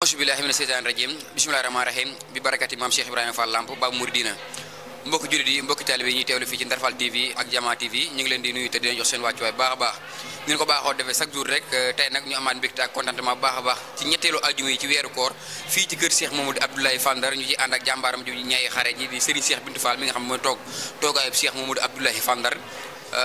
auzubillahi mina seytaani rajim bismillahi rahmaani rahim bi barakati maam Cheikh Ibrahima Fall Lamp Babu Mouridina mbokki jullit yi mbokki taalibe yi ñuy teewlu fii ci Ndar Fall TV ak Jama TV ñu ngi leen di nuyu te di leen jox seen wàccuwaay baax a baax ñu ko baaxoo defee chaque jour rek tey nag ñu amaat mbégte ak contentement bu baax a baax ci ñetteelu aljuma yi ci weeru koor fii ci kër Cheikh Mamadou Abdoulaye Fall Ndar ñu ci ànd ak jàmbaaram ju ñayi xare ji di Serigne Cheikh Bintou Fall mi nga xam mooy toogaayub Cheikh Mamadou Abdoulaye Fall Ndar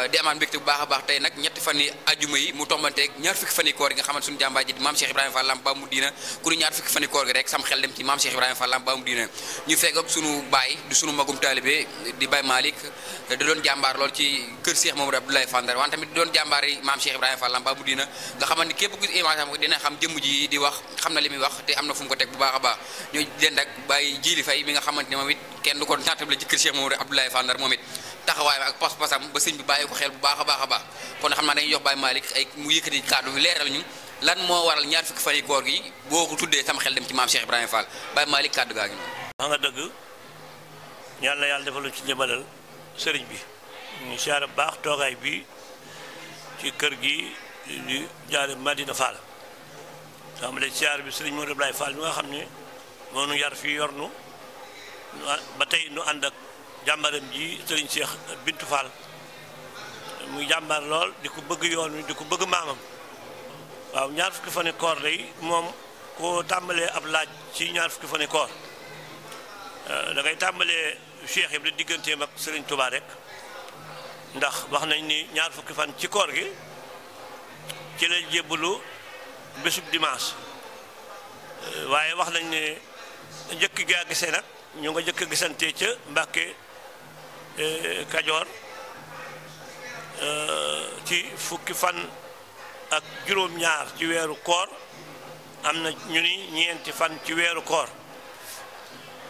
di amaan mbégte bu baax a baax tey nag ñetti fan yi ajuma yi mu tombanteeg ñaar fukki fan yi koor gi nga xamante suñu jàmbaar ji di maam Cheikh Ibrahima Fall Lamp Babu Mouridina ku ni ñaar fukki fan yi koor gi rek sam xel dem ci maam Cheikh Ibrahima Fall Lamp Babu Mouridina ñu fekk ak sunu baay di sunu magum taalibe di Baye Malick da doon jàmbaar lool ci kër Cheikh Mamadou Abdoulaye Fall Ndar wante tamit di doon jàmbaar yi maam Cheikh Ibrahima Fall Lamp Babu Mouridina nga xamante ni képp ku image am dina xam jëmm ji di wax xam na li muy wax te am na fu mu ko teg bu baax a baax ñooy dend ak Baye Jili Faye mi nga xamante ne moom it kenn du ko naatable ci kër Cheikh Mamadou Abdoulaye Fall Ndar moom it taxawaayam ak pas-pasam ba sëñ bi bàyyi ko xel bu baax a baax a baax kon xam naa dañuy jox Baye Malick ay mu yëkkati kàddu bi leeral ñu lan moo waral ñaar fukki fan yi koor gi boo ko tuddee sama xel dem ci maam Cheikh Ibrahima Fall Baye Malick kàddu gaa ngi wax nga dëgg ñaan la yàlla defal ci njëbalal sëriñ bi ñu siyaare baax toogaay bi ci kër gi di jaare Madina Fall xam ne siyaare bi sëriñ Modou Abdoulaye Fall mi nga xam ne moo nu yar fii yor nu ba tey nu ànd ak jàmbaram ji sëriñ Cheikh Bintou Fall muy jàmbaar lool di ko bëgg yoon wi di ko bëgg maamam waaw ñaar fukki fan yi koor day moom koo tàmbalee ab laaj ci ñaar fukki fan yi koor da ngay tàmbalee Cheikh Ibra digganteem ak Serigne Touba rek ndax wax nañ ni ñaar fukki fan ci koor gi ci la jébbalu bésub dimanche waaye wax nañ ne njëkk gaa gisee nag ñu nga jëkk gisante ca Mbàkke Kajoor ci fukki fan ak juróom-ñaar ci weeru koor am na ñu ni ñeenti fan ci weeru koor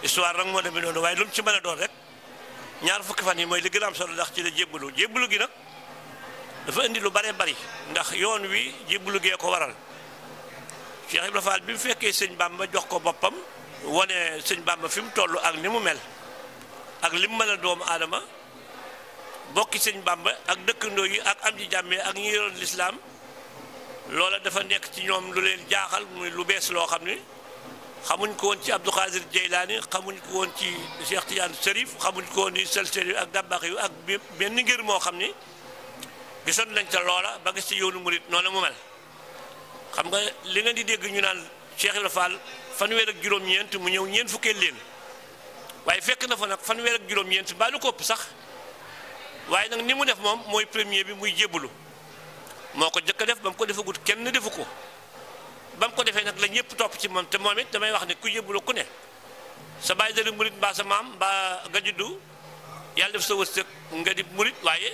histoire nag moo demee noonu waaye lu mu ci mën a doon rek ñaar fukki fan yi mooy li gën a am solo ndax ci la jébbalu gi nag dafa indi lu bare bari ndax yoon wi jébbalu gee ko waral Cheikh Ibrahima Fall bi mu fekkee sëñ Bamba jox ko boppam wane sëñ Bamba fi mu toll ak ni mu mel ak lim mën a doomu aadama bokki sëñ Bamba ak dëkkandoo yi ak am ji jàmmee ak ñi yoroon lislaam loola dafa nekk ci ñoom lu leen jaaxal muy lu bees loo xam ni xamuñ ko woon ci Abdou Khadir Jeylaani xamuñ ko woon ci Cheikh Tidiane Serif xamuñ ko woon ni Selsel yu ak Dabakh yu ak benn ngir moo xam ni gisoon nañ ca loola ba gis ci yoonu murit noonu mu mel xam nga li nga di dégg ñu naan Cheikh Ibrahima Fall fanweer ak juróom-ñeent mu ñëw ñeent fukkee leen waaye fekk na fa nag fanweer ak juróom-ñeent mbaa lu ko ëpp sax waaye nag ni mu def moom mooy premier bi muy jébbalu moo ko jëkk a def ba mu ko defagut kenn defu ko ba mu ko defee nag la ñëpp topp ci moom te moom it damay wax ne ku jébbalu ku ne sa bàyyi dali murit mbaa sa maam mbaa nga juddu yàlla def sa wërsëg nga di murit waaye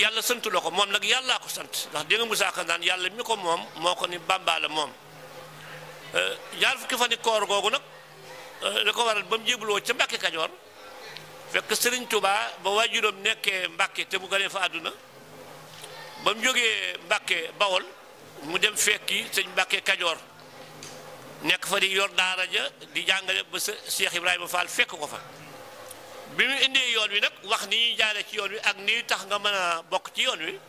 yàlla santu la ko moom nag yàllaa ko sant ndax dégg nga musaaka naan yàlla mi ko moom moo ko ni Bàmba la moom ñaar fukki fan koor googu nag da ko waral ba mu jébbaloo ca Mbàkke Kajoor fekk Sëriñ Tuubaa ba waajuram nekkee Mbàkke te mu gënee fa àdduna ba mu jógee Mbàkke Bawol mu dem fekki sëñ Mbàkke Kajoor nekk fa di yor daara ja di jàngale ba sa Cheikh Ibrahima Fall fekk ko fa bi mu indee yoon wi nag wax ni ñuy jaare ci yoon wi ak ni tax nga mën a bokk ci yoon wi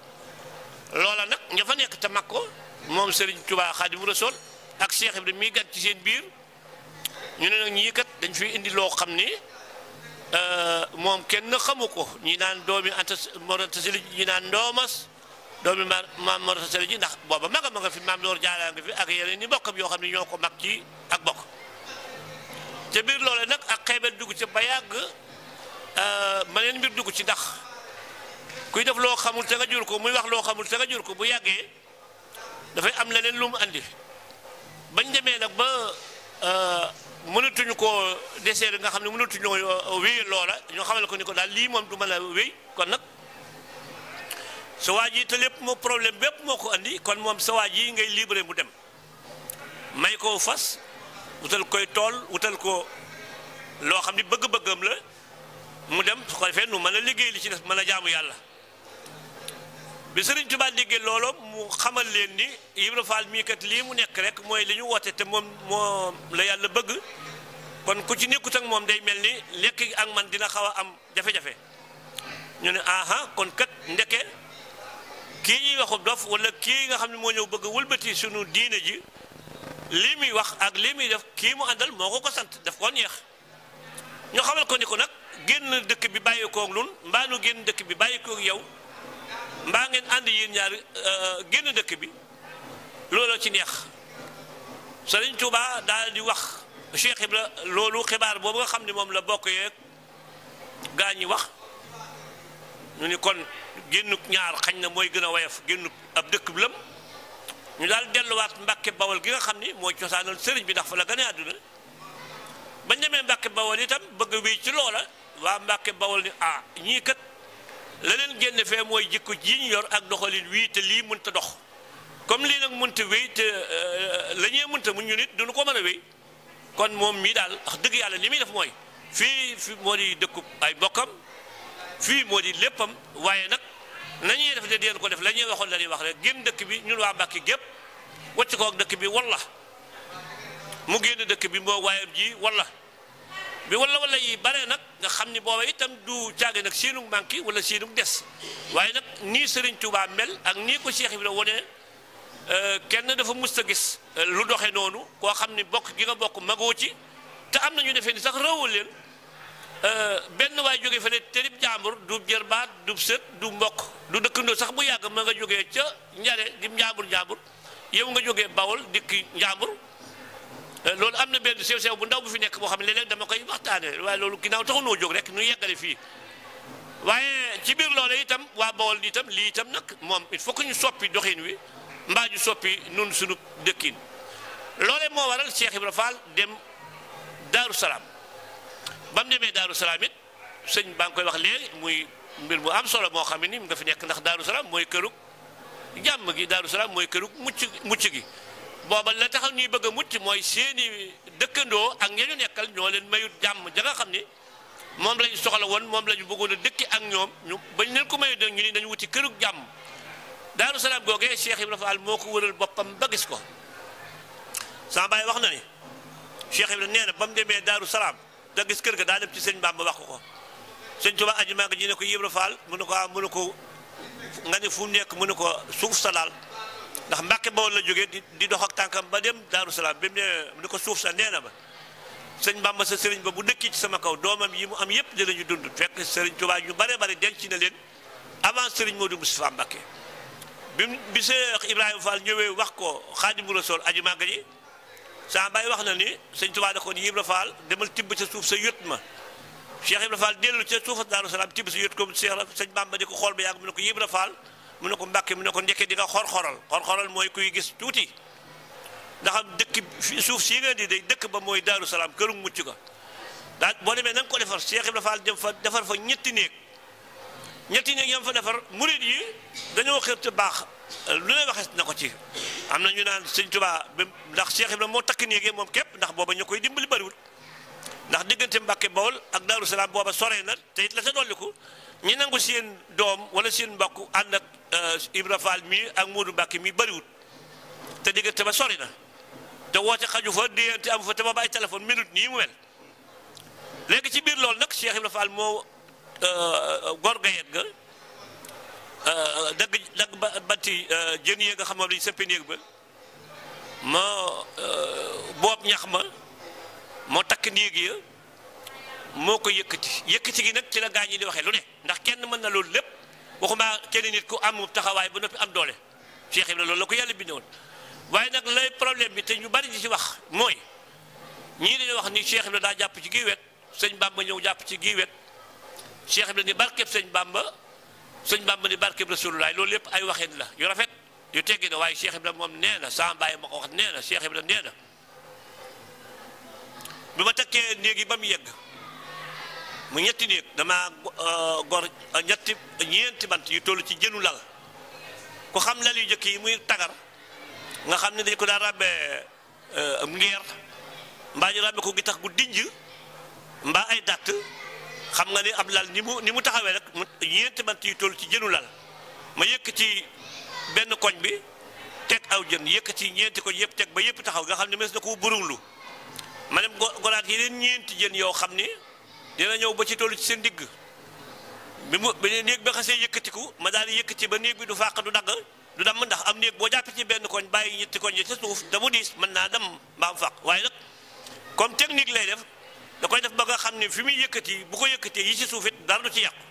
loola nag ña fa nekk te mag ko moom Sëriñ Tuubaa Xaadimu Rasuul ak Cheikh Ibrahima mi gan ci seen biir ñu ne nag ñii kat dañ fi indi loo xam ni moom kenn xamu ko ñi naan doomi Anta Mor Anta Sali ñi naan ndoomas doomi maam Mor Anta Sali ji ndax booba ma nga fi maam Loor Jaara nga fi ak yeneen ni bokkam yoo xam ne ñoo ko mag ci ak bokk te biir loole nag ak xeebel dugg ci ba yàgg maneen mbir dugg ci ndax kuy def loo xamul te nga jur ko muy wax loo xamul te nga jur ko bu yàggee dafay am leneen lu mu andi bañ demee nag ba mënatuñu ko deseer nga xam ne mënatuñoo wéy loola ñoo xamal ko ni ko daal lii moom du mën a wéy kon nag sa waa ji te lépp moo problème bépp moo ko andi kon moom sa waa ji ngay libre mu dem may ko fas wutal koy tool wutal ko loo xam ni bëgg-bëggam la mu dem su ko defee nu mën a liggéey li ci def mën a jaamu yàlla bi Sëriñ Tuubaa liggéey loolu mu xamal leen ni Ibra Fall mii kat lii mu nekk rek mooy li ñu woote te moom la yàlla bëgg kon ku ci nekkut ak moom day mel ni lekk ak man dina xaw a am jafe-jafe ñu ne aha kon kat ndeke kii ñuy waxu dof wala kii nga xam ne moo ñëw bëgg wëlbati sunu diine ji lii muy wax ak lii muy def kii mu àndal moo ko sant daf ko neex ñu xamal ko ni ko nag génn dëkk bi bàyyi koog nun mbaa nu génn dëkk bi bàyyi koog yow mbaa ngeen ànd yéen ñaar génn dëkk bi looloo ci neex Sëriñ Tuubaa daal di wax Cheikh Ibra loolu xibaar boobu nga xam ne moom la bokk yeeg gaa ñi wax ñu ni kon génnuk ñaar xañ na mooy gën a woyof génnuk ab dëkk bi lam ñu daal delluwaat Mbàkke Bawol gi nga xam ni mooy cosaanal sëriñ bi ndax fa la gane àdduna bañ demee Mbàkke Bawol itam bëgg wéy ci loola waa Mbàkke Bawol ni ah ñii kat la leen génne fee mooy jikko ji ñu yor ak doxalin wii te lii mënta dox comme lii nag mënta wéy te la ñee mënta mu ñu nit duñu ko mën a wéy kon moom mii daal wax dëgg yàlla li muy def mooy fii moo di dëkku ay mbokkam fii moo di léppam waaye nag nañuy def de deen ko def la ñuy waxoon la ñuy wax rek génn dëkk bi ñun waa Mbàkke gépp wacc ko ak dëkk bi walla mu génn dëkk bi moo waayam ji walla bi walla yi bare nag nga xam ni booba itam du caage nag siinug manqué wala siinug des waaye nag nii Sëriñ Tuubaa mel ak nii ko Cheikh Ibra wone kenn dafa mus a gis lu doxe noonu koo xam ni bokk gi nga bokk magoo ci te am na ñu defee ni sax rawul leen benn waay jógee fële terib njàmbur du jërbaat du sët du mbokk du dëkkandoo sax bu yàgg ma nga jógee ca njare di njàmbur yow nga jógee Bawol dikki njàmbur loolu am na benn sew bu ndaw bu fi nekk boo xam ne léeg-léeg dama koy waxtaane waaye loolu ginnaaw taxunoo jóg rek nu yeggale fii waaye ci biir loolu itam waa Bawol itam lii itam nag moom il faut que ñu soppi doxin wi mbaa ñu soppi nun suñu dëkkin loolee moo waral Cheikh Ibra Fall dem Daaru Salaam ba mu demee Daaru Salaam it sëñ baa ngi koy wax léegi muy mbir mu am solo moo xam ne ni nga fi nekk ndax Daaru Salaam mooy kërug jàmm gi Daaru Salaam mooy kërug mucc gi booba la taxaw ñuy bëgg a mucc mooy seeni dëkkandoo ak ña ñu nekkal ñoo leen mayut jàmm ja nga xam ni moom lañu soxla woon moom la ñu bëggoon a dëkki ak ñoom ñu bañ leen ko mayut ñu ni dañu wuti kërug jàmm Daaru Salaam googee Cheikh Ibra Fall moo ko wëral boppam ba gis ko sama baay wax na ni Cheikh Ibra nee na ba mu demee Daaru Salaam da gis kër ga daa dem ci sëñ Bamba wax ko sëñ Tuubaa aji maa nga ji ne ko Ibra Fall mu ne ko mu ne ko nga ne fu nekk mu ne ko suuf sa daal ndax Mbàkke Bawol la jógee di dox ak tànkam ba dem Daaru Salaam bi mu ne mu ne ko suuf sa nee na ba sëñ Bamba sa sëriñ ba bu dëkkee ci sama kaw doomam yi mu am yépp dinañu dund fekk sëriñ Tuubaa ñu bare denc na leen avant sëriñ Modou Moustapha Mbàkke bi Cheikh Ibrahima Fall ñëwee wax ko Xaadimu Rasuul aji màgg ji sama baay wax na ni sëñ Tuubaa da ko ni Ibra Fall demal tibb ca suuf sa yët ma Cheikh Ibra Fall dellu ca suufa Daaru Salaam tibb sa yët ko sëñ Bamba di ko xool ba yàgg mu ne ko Ibra Fall mu ne ko Mbàkke mu ne ko ndekke di nga xor-xoral mooy kuy gis tuuti ndax am dëkk suuf sii nga di day dëkk ba mooy Daaru Salaam këru mucc ga daal boo demee na nga ko defar Cheikh Ibra Fall dem fa defar fa ñetti néeg yam fa defar murid yi dañoo xër te baax lu ne waxes na ko ci am na ñu naan sëñ Tuubaa ndax Cheikh Ibra moo takk néeg yi moom képp ndax booba ñu koy dimbali bariwul ndax diggante Mbàkke Bawol ak Daaru Salaam booba sore na te it la sa dolliku ñi nangu seen doom wala seen mbokk ànd ak Ibra Fall mii ak Moodu Mbàkke mii bariwul te diggante ba sori na te woote xaju fa déyante am fa te ba bàyyi téléphone minute nii mu mel léegi ci biir loolu nag Cheikh Ibra Fall moo gor gayet ga dagg batti jën yee nga xam moom lañu sëppi néeg ba ma boob ñax ma moo takk néeg ya moo ko yëkkati gi nag ci la gaañ yi di waxee lu ne ndax kenn mën na loolu lépp waxuma kenn nit ku am taxawaay ba noppi am doole Cheikh Ibra loolu la ko yàlla bindoon waaye nag lay problème bi te ñu bari di ci wax mooy ñii dañuy wax ni Cheikh Ibra daa jàpp ci gii wet sëñ Bamba ñëw jàpp ci gii wet Cheikh Ibra ni barkeb sëñ Bamba ni barkeb Rasulullah loolu lépp ay waxeen la yu rafet yu teggi na waaye Cheikh Ibra moom nee na sama baay ma ko wax nee na Cheikh Ibra nee na bi ma takkee néeg yi ba mu yegg mu ñetti néeg dama gor ñeenti bant yu toll ci jënu lal ku xam lal yu jëkk yi muy tagar nga xam ne dañ ko daan ràbbee ngeer mbaa ñu ràbbee ko gi tax gu dijj mbaa ay datt xam nga ni ab lal ni mu taxawee rek ñeenti bant yu toll ci jënu lal ma yëkkati benn koñ bi teg aw jën yëkkati ñeenti koñ yëpp teg ba yëpp taxaw nga xam ne mes na ko burunglu ma dem goraat yeneen ñeenti jën yoo xam ni dina ñëw ba ci tollu ci seen digg bi néeg ba xasee yëkkatiku ma daal di yëkkati ba néeg bi du fàq du dagg du damm ndax am néeg boo jàppee ci benn koñ bàyyi ñetti koñ yi ca suuf da mu diis mën naa dem mbaam faq waaye nag comme technique lay def da koy def ba nga xam ne fi muy yëkkati bu ko yëkkatee yi ci suuf it dara du ci yàqu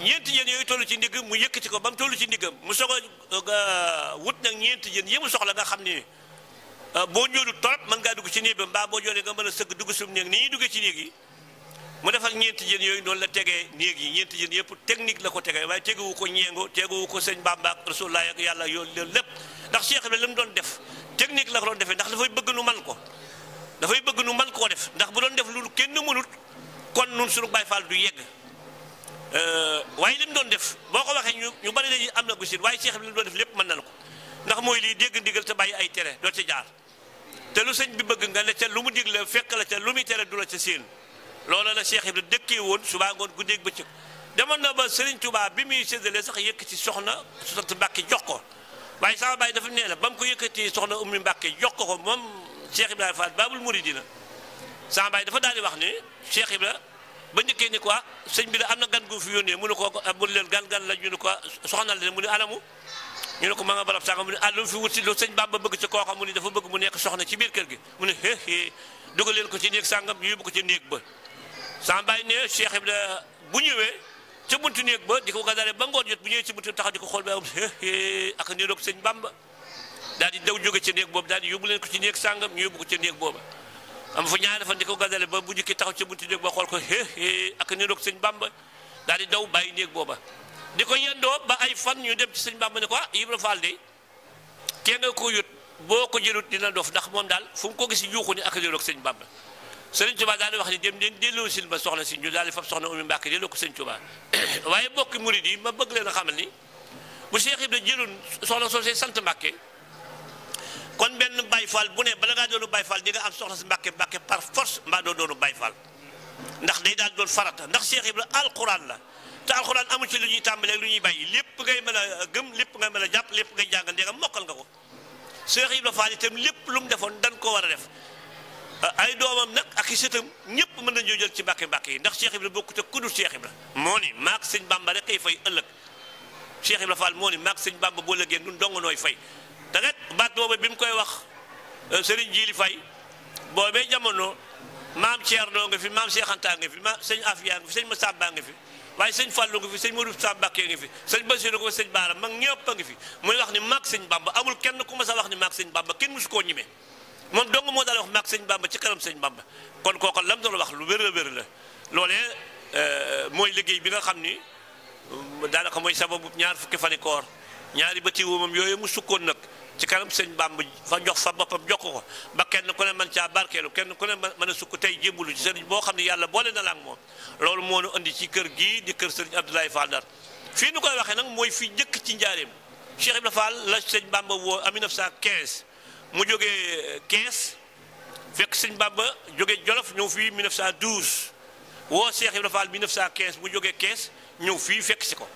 ñeenti jën yooyu toll ci ndigg mu yëkkati ko ba mu toll ci ndiggam mu soog a wut nag ñeenti jën yi mu soxla nga xam ni boo ñëwul torop mën ngaa dugg ci néeg ba mbaa boo joolee nga mën a sëgg dugg suñu néeg ni ñuy duggee ci néeg yi mu defal ñeenti jën yooyu noonu la tegee néeg yi ñeenti jën yëpp technique la ko tegee waaye teguwu ko ñeengo teguwu ko sëñ Bamba ak Rasulullah ak yàlla yoolu loolu lépp ndax Cheikh Ibrahima la mu doon def technique la ko doon defee ndax dafay bëgg nu man ko dafay bëgg nu man koo def ndax bu doon def lu kenn mënut kon nun suñu Baay Faal du yegg waaye li mu doon def boo ko waxee ñu bari dañuy am na gusit waaye Cheikh Ibrahima li mu doon def lépp mën na ko ndax mooy lii dégg ndigal te bàyyi ay tere doo ci jaar te lu sëñ bi bëgg nga ne ca lu mu digle fekk la ca lu muy tere du la ca séen loolu la Cheikh Ibrahima dëkkee woon subaa ngoon guddeeg bëccëg demoon na ba Serigne Touba bi muy séddale sax yëkkati soxna su sant Mbàkke jox ko waaye sama baay dafa nee na ba mu ko yëkkati soxna Ummi Mbàkke jox ko moom Cheikh Ibrahima Fall Baabul Muridina sama baay dafa daal di wax ni Cheikh Ibrahima ba njëkkee ni quoi sëñ bi la am na gan gu fi yónnee mu ne ko mu leen gan la ñu ne ko soxna la mu ne anamu ñu ne ko ma nga barab sànga mu ne lu fi wut si lu sëñ Bamba bëgg ci kooka mu ne dafa bëgg mu nekk soxna ci biir kër gi mu ne dugal leen ko ci néeg sàngam ñu yóbbu ko ci néeg ba sama baay ne Cheikh Ibrahima bu ñëwee ca buntu néeg ba di ko gadare ba ngoon jot bu ñëwee ci buntu taxaw di ko xool ba am ak niroog sëñ Bamba daal di daw jóge ci néeg boobu daal di yóbbu leen ko ci néeg sàngam ñu yóbbu ko ci néeg booba am fa ñaari fan di ko gadale ba bu jikki taxaw ca buntu néeg ba xool ko ak niroog sëñ Bamba daal di daw bàyyi néeg booba di ko yendoo ba ay fan ñu dem ci sëñ Bamba ne ko Ibra Fall de kee nga ko yut boo ko jëlut dina dof ndax moom daal fu mu ko gis yuuxu ni ak niroog sëñ Bamba Sëriñ Tuubaa daal di wax ni dem leen delloo sil ma soxna si ñu daal di fab soxna Ummi Mbàkke delloo ko Sëriñ Tuubaa waaye bokki murid yi ma bëgg leen a xamal ni bu Cheikh Ibra jëloon soxna soosee sant Mbàkke kon benn Baay Faal bu ne bala ngaa doonu Baay Faal di nga am soxna si Mbàkke par force mbaa doo doonu Baay Faal ndax day daal doon farata ndax Cheikh Ibra alquran la te alquran amu ci lu ñuy tàmbalee lu ñuy bàyyi lépp ngay mën a gëm lépp ngay mën a jàpp lépp ngay jàngal ndegam mokkal nga ko Cheikh Ibra Fall itam lépp lu mu defoon dañ ko war a def ay doomam nag ak i sëtam ñëpp mën nañoo jël ci mbàkke yi ndax Cheikh Ibra bokkut ak ku dul Cheikh Ibra moo ni maag sëñ Bamba rek kay fay ëllëg Cheikh Ibra Fall moo ni maag sëñ Bamba boo lëggee nun dong nooy fay da nga baat booba bi mu koy wax Serigne Jili Fay boobee jamono maam Thierno nga fi maam Cheikh Anta nga fi maam sëñ Afia nga fi sëñ Massamba nga fi waaye sëñ Fallou nga fi sëñ Modou Sa Mbacké nga fi sëñ Bassirou nga fi sëñ Baara mag ñëpp a nga fi muy wax ni maag sëñ Bamba amul kenn ku ma sa wax ni maag sëñ Bamba kenn musu koo ñime moom dong moo daal wax maag sëñ Bamba ci kanam sëñ Bamba kon kooku lam doon wax lu wér la loolee mooy liggéey bi nga xam ni daanaka mooy sababu ñaar fukki fani koor ñaari bëti woomam yooyu mu sukkoon nag ci kanam sëñ Bamba fa jox fa boppam jox ko ba kenn ku ne man caa barkeelu kenn ku ne mën a sukk tey jébbalu ci sëriñ boo xam ne yàlla boole na la ak moom loolu moo nu indi ci kër gii di kër sëriñ Abdoulaye Fall Ndar fii nu koy waxee nag mooy fii njëkk ci njaareem Cheikh Ibra Fall la sëñ Bamba woo en 1915 mu jógee Kees fekk sëñ Bamba jógee Jolof ñëw fii 1912 woo Cheikh Ibra Fall 1915 mu jógee Kees ñëw fii fekk si ko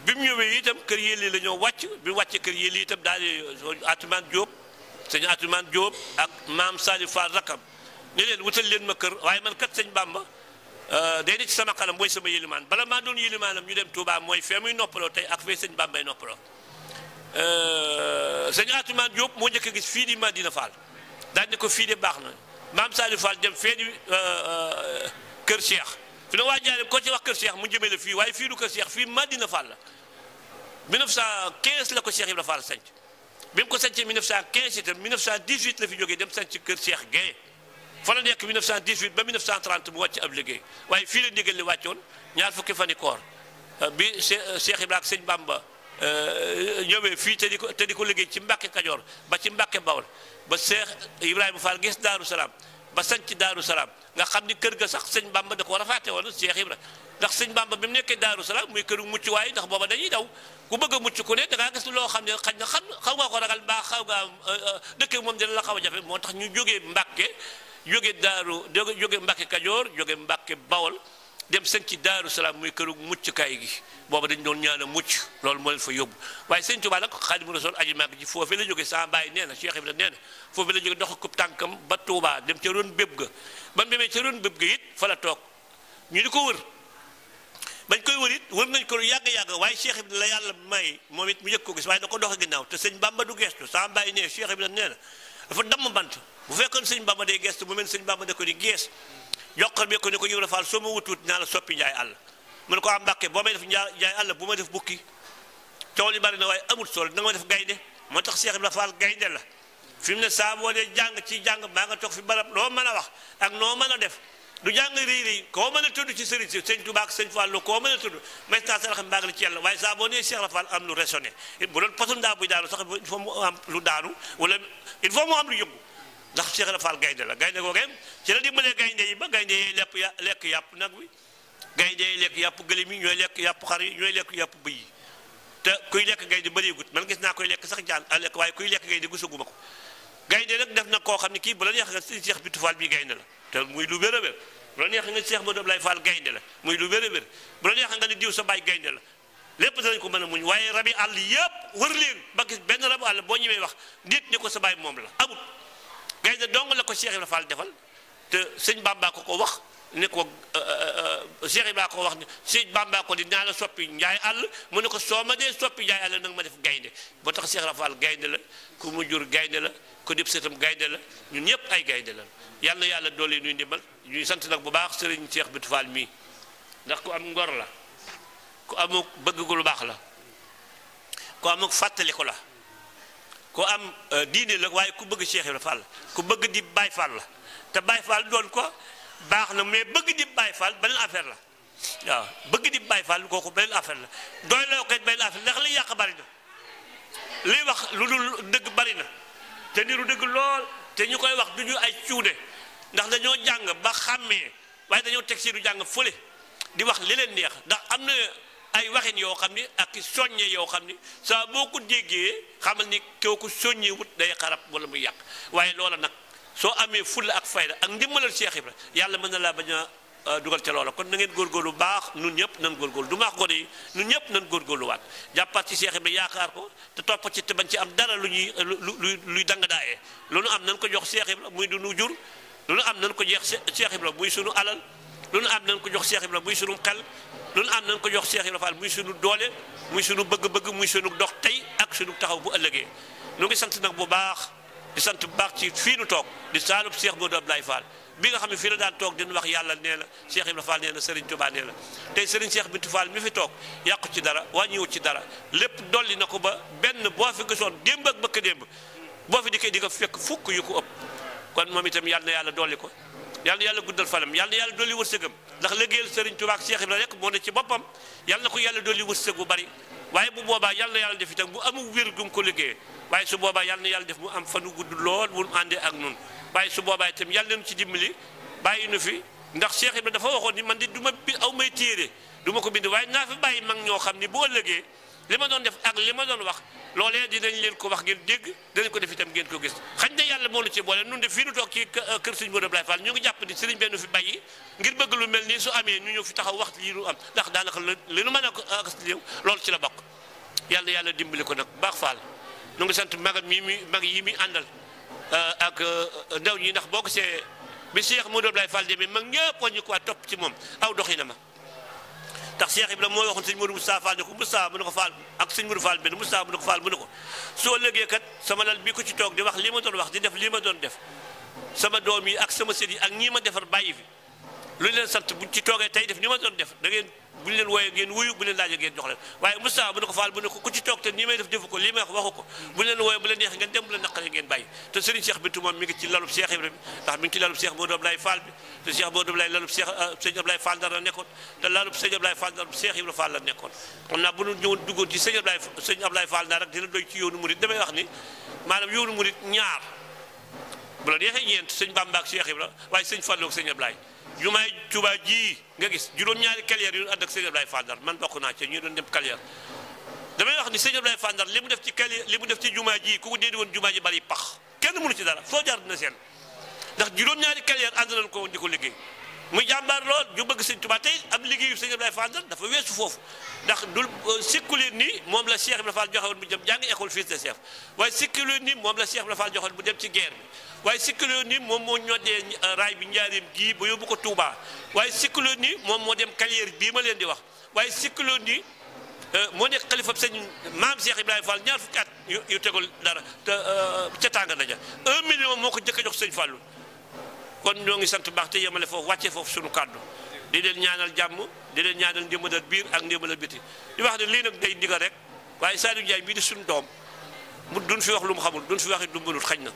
bi mu ñëwee itam kër yéeli la ñoo wàcc bi mu wàccee kër yéeli itam daal di Atumaan Diop sëñ Atumaan Diop ak maam Saliou Fall rakam ne leen wutal leen ma kër waaye man kat sëñ Bamba day ne ci sama kanam mooy sama yélimaan bala maa doon yélimaanam ñu dem Touba mooy fee muy noppaloo tey ak fee sëñ Bambay noppaloo sëñ Atumaan Diop moo njëkk a gis fii di Madina Fall daal ne ko fii de baax na maam Saliou Fall dem fee di kër Cheikh fi ne waa Njaaréem ko ci wax kër Cheikh mu jëmee la fii waaye fii du kër Cheikh fii Madina Fall la 1915 la ko Cheikh Ibra Fall sanc bi mu ko sancee 1915 itam 1918 la fi jógee dem sanc kër Cheikh Gueye fa la nekk 1918 ba 1930 mu wàcc ab liggéey waaye fii la ndigal li wàccoon ñaar fukki fani koor bi Cheikh Ibra ak sëñ Bamba ñëwee fii te di ko liggéey ci Mbàkke Kajoor ba ci Mbàkke Bawol ba Cheikh Ibrahima Fall gis Daaru Salaam ba sanc Daaru Salaam nga xam ni kër ga sax sëñ Bamba da ko rafaate woon Cheikh Ibra ndax sëñ Bamba bi mu nekkee Daaru Salaam muy këru mucc waaye ndax booba dañuy daw ku bëgg a mucc ku ne da ngaa gis loo xam ne xañ na xaw nga ko ragal mbaa xaw ngaa dëkk moom dina la xaw a jafe moo tax ñu jógee Mbàkke jóge Mbàkke Kajoor jóge Mbàkke Bawol dem sëñ ci Daaru Salaam muy këru muccukaay gi booba dañ doon ñaan a mucc loolu moo leen fa yóbbu waaye sëñ Tuubaa nag Xaadimu Rasuul aji màgg ji foofu la jóge sama baay nee na Cheikh Ibra nee na foofu la jóge dox ko tànkam ba Tuubaa dem ca ron béb ga ba mu demee ca ron béb ga it fa la toog ñu di ko wër bañ koy wër it wër nañ ko lu yàgg waaye Cheikh Ibra la yàlla may moom it mu yëg ko gis waaye da ko doxe ginnaaw te sëñ Bamba du gestu sama bàyyi ne Cheikh Ibra nee na dafa damm bant bu fekkoon sëñ Bamba day gestu mu mel sëñ Bamba da ko di gees joxal bi ko ne ko Ibra Fall soo ma wutut naa la soppi njaay àll mu ne ko am Mbàkke boo may def njaay àll bu ma def bukki coow li bari na waaye amul solo da nga ma def gaynde moo tax Cheikh Ibra Fall gaynde la fi mu ne saa boo dee jàng ci jàng maa nga toog fi barab loo mën a wax ak noo mën a def du jàng riiri koo mën a tudd ci sëriñ si sëñ Tuubaa ak sëñ Fallu koo mën a tudd maintenant sa xam mbaag la ci yàlla waaye saa boo nee Cheikh Ibra Fall am lu raisonné bu doon potum daa buy daanu sax il faut mu am lu daanu wala il faut mu am lu yëngu ndax Cheikh Ibra Fall gaynde la gaynde googee ci la dimbalee gaynde yi ba gaynde yi lekk yàpp nag wi gaynde yi lekk yàpp gëlëm yi ñooy lekk yàpp xar yi ñooy lekk yàpp bëy yi te kuy lekk gaynde bëreegut man gis naa koy lekk sax jaan a lekk waaye kuy lekk gaynde gisaguma ko gaynde nag def na koo xam ne kii bu la neex nga sëñ Cheikh Bintou Fall bii gaynde la te muy lu wér a wér bu la neex nga Cheikh Modou Abdoulaye Fall gaynde la muy lu wér a wér bu la neex nga ni diw sa baay gaynde la lépp danañ ko mën a muñ waaye rabi àll yëpp wër leen ba gis benn rabu àll boo ñëwee wax nit ni ko sa baay moom la amut gaynde dong la ko Cheikh Ibra Fall defal te sëñ Bamba ko wax ne ko Cheikh Ibra ko wax ne sëñ Bamba ko di naa la soppi njaay àll mu ne ko soo ma dee soppi njaay àll nag ma def gaynde boo tax Cheikh Ibra Fall gaynde la ku mu jur gaynde la ko dib sëtam gaynde la ñun ñëpp ay gaynde la yàlla yàlla doole ñuy ndimbal ñuy sant nag bu baax sëriñ Cheikh Bintou Fall mii ndax ku am ngor la ku amuk bëgg gu lu baax la ku amuk fàttali ko la ku am diine la waaye ku bëgg Cheikh Ibra Fall ku bëgg di Baay Fall la te Baay Fall doon ko baax na mais bëgg di Baay Fall beneen affaire la waaw bëgg di Baay Fall kooku beneen affaire la doy la koy beneen affaire ndax li yàq bari na liy wax lu dul dëgg bari na te niru dëgg lool te ñu koy wax du ñu ay cuune ndax dañoo jàng ba xàmmee waaye dañoo teg si du jàng fële di wax li leen neex ndax am na ay waxin yoo xam ni ak soññe yoo xam ni saa boo ko déggee xamal ni kew ko soññee wut day xarab wala muy yàq waaye loola nag soo amee fulla ak fayda ak ndimbalal Cheikh Ibra yàlla mën na laa bañ a dugal ca loola kon na ngeen góorgóorlu baax nun ñëpp nan góorgóorlu du maax gone yi nun ñëpp nan góorgóorlu waat jàppaat ci Cheikh Ibra yaakaar ko te topp ci te bañ ci am dara lu ñuy luy danga daayee lu nu am nan ko jox Cheikh Ibra muy du nu jur lu nu am nan ko jeex Cheikh Ibra muy sunu alal lu nu am nan ko jox Cheikh Ibra muy sunu xel lu nu am nan ko jox Cheikh Ibra Fall muy sunu doole muy sunu bëgg-bëgg muy sunu dox tey ak sunu taxaw bu ëllëgee nu ngi sant nag bu baax di sant bu baax ci fii nu toog di saalub Cheikh Modou Abdoulaye Fall bi nga xam ne fii la daan toog dinu wax yàlla nee na Cheikh Ibra Fall nee na Serigne Touba nee na tey Serigne Cheikh Bintou Fall mi fi toog yàqu ci dara wàññiwut ci dara lépp dolli na ko ba benn boo fi gisoon démb ak bëkk démb boo fi dikkee di nga fekk fukk yu ko ëpp kon moom itam yàlla na yàlla dolli ko yàlla na yàlla guddal fanam yàlla na yàlla dolli wërsëgam ndax liggéeyal Serigne Touba ak Cheikh Ibra rek moo ne ci boppam yàlla na ko yàlla dolli wërsëg bu bari waaye bu boobaa yàlla na yàlla def itam bu amul wér gum ko liggéeyee waaye su boobaa yàlla na yàlla def mu am fanu gudd lool mu àndee ak nun waaye su boobaa itam yàlla leen ci dimbali bàyyi nu fi ndax Cheikh Ibra dafa waxoon ni man di du ma aw may téere du ma ko bind waaye naa fi bàyyi mag ñoo xam ni bu ëllëgee li ma doon def ak li ma doon wax loolee dinañ leen ko wax ngeen dégg danañ ko def itam ngeen ko gis xañ na yàlla moo nu ci boole nun de fii nu toog ci kër Sëriñ Modou Abdoulaye Fall ñu ngi jàpp ni sëriñ benn fi bàyyi ngir bëgg lu mel nii su amee ñu ñëw fi taxaw wax lii nu am ndax daanaka li nu mën a agas léew loolu ci la bokk yàlla yàlla dimbali ko nag baax Fall nu ngi sant magam mag yi mi àndal ak ndaw ñi ndax boo ko see bi Cheikh Modou Abdoulaye Fall demee mag ñëpp wañu ko topp ci moom aw doxina ma ndax Cheikh Ibrahima moo waxoon sëñ Modou Moustapha Fall ne ko Moustapha mu ne ko Fall ak sëñ Modou Fall benn Moustapha mu ne ko Fall mu ne ko soo lëgee kat sama lal bi ko ci toog di wax li ma doon wax di def li ma doon def sama doom yi ak sama sët yi ak ñii ma defar bàyyi fi lu leen sant buñ ci toogee tey def ni ma doon def da ngeen bu ñu leen wooyee ngeen wuyu bu leen laajee ngeen jox leen waaye Moustapha bu ne ko Fall bu ne ko ku ci toog te nii may def defu ko lii may wax waxu ko bu leen wooyee bu leen neexee ngeen dem bu leen naqaree ngeen bàyyi te Serigne Cheikh Bintou moom mi ngi ci lalub Cheikh Ibrahima ndax mi ngi ci lalub Cheikh Modou Abdoulaye Fall bi te Cheikh Modou Abdoulaye lalub Cheikh sëñ Abdoulaye Fall Ndar la nekkoon te lalub sëñ Abdoulaye Fall Ndar Cheikh Ibrahima Fall la nekkoon xam naa bu ñu ñëwoon duggoon ci sëñ Abdoulaye Fall Ndar rek dina doy ci yoonu murid damay wax ni maanaam yoonu murid ñaar bu la neexee ñeent sëñ Bamba ak Cheikh Ibrahima waaye sëñ Fallou ak sëñ Abdoulaye jumaay Tuubaa ji nga gis juróom-ñaari carrière yu ànd ak sëñ Abdoulaye Fall Ndar man bokk naa ci ñu doon dem carrière damay wax ni sëñ Abdoulaye Fall Ndar li mu def ci carrière li mu def ci jumaa ji ku ko déedi woon jumaa ji bari pax kenn mënu ci dara foo jaar dina seen ndax juróom-ñaari carrière ànd nañ ko woon di ko liggéey muy jàmbaar lool ju bëgg sëñ Tuubaa tey am liggéeyu sëñ Ibrahima Fall dafa weesu foofu ndax dul sikkuleen ni moom la Cheikh Ibrahima Fall joxewoon mu jëm jàngi école fils de chef waaye sikkuleen ni moom la Cheikh Ibrahima Fall joxewoon mu dem ci guerre bi waaye sikkuleen ni moom moo ñoddee raay bi njaareem gii ba yóbbu ko Touba waaye sikkuleen ni moom moo dem carrière bii ma leen di wax waaye sikkuleen ni moo nekk xalifab sëñ maam Cheikh Ibrahima Fall ñaar fukki at yu tegul dara te ca tàng daja 1 million moo ko jëkk a jox sëñ Fallou kon ñoo ngi sant baax te yemale foofu wàccee foofu sunu kàddu di leen ñaanal jàmm di leen ñaanal ndimbalal biir ak ndimbalal biti di wax ne lii nag day ndigal rek waaye Saliou Ndiaye bii di suñu doom mu duñ fi wax lu mu xamul duñ fi wax it lu mu mënul xañ na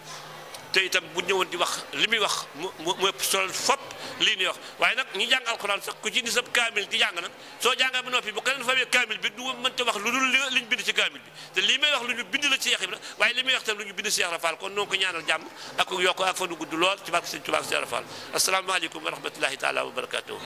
te itam bu ñëwoon di wax li muy wax mu sol fop lii ñuy wax waaye nag ñi jàng alxuraan sax ku ci ni sab kaamil di jàng nag soo jàngaa ba noppi bu keneen fawee kaamil bi du mënta wax lu dul liñ bind ci kaamil bi te lii may wax lu ñu bind la ci Cheikh Ibra waaye li may wax tam lu ñu bind Cheikh Ibra Fall kon noo ko ñaanal jàmm ak yokk ak fa nu gudd lool ci barke Sëñ Tuubaa Cheikh Ibra Fall asalaamaaleykum wa rahmatullahi taala wa barakatuh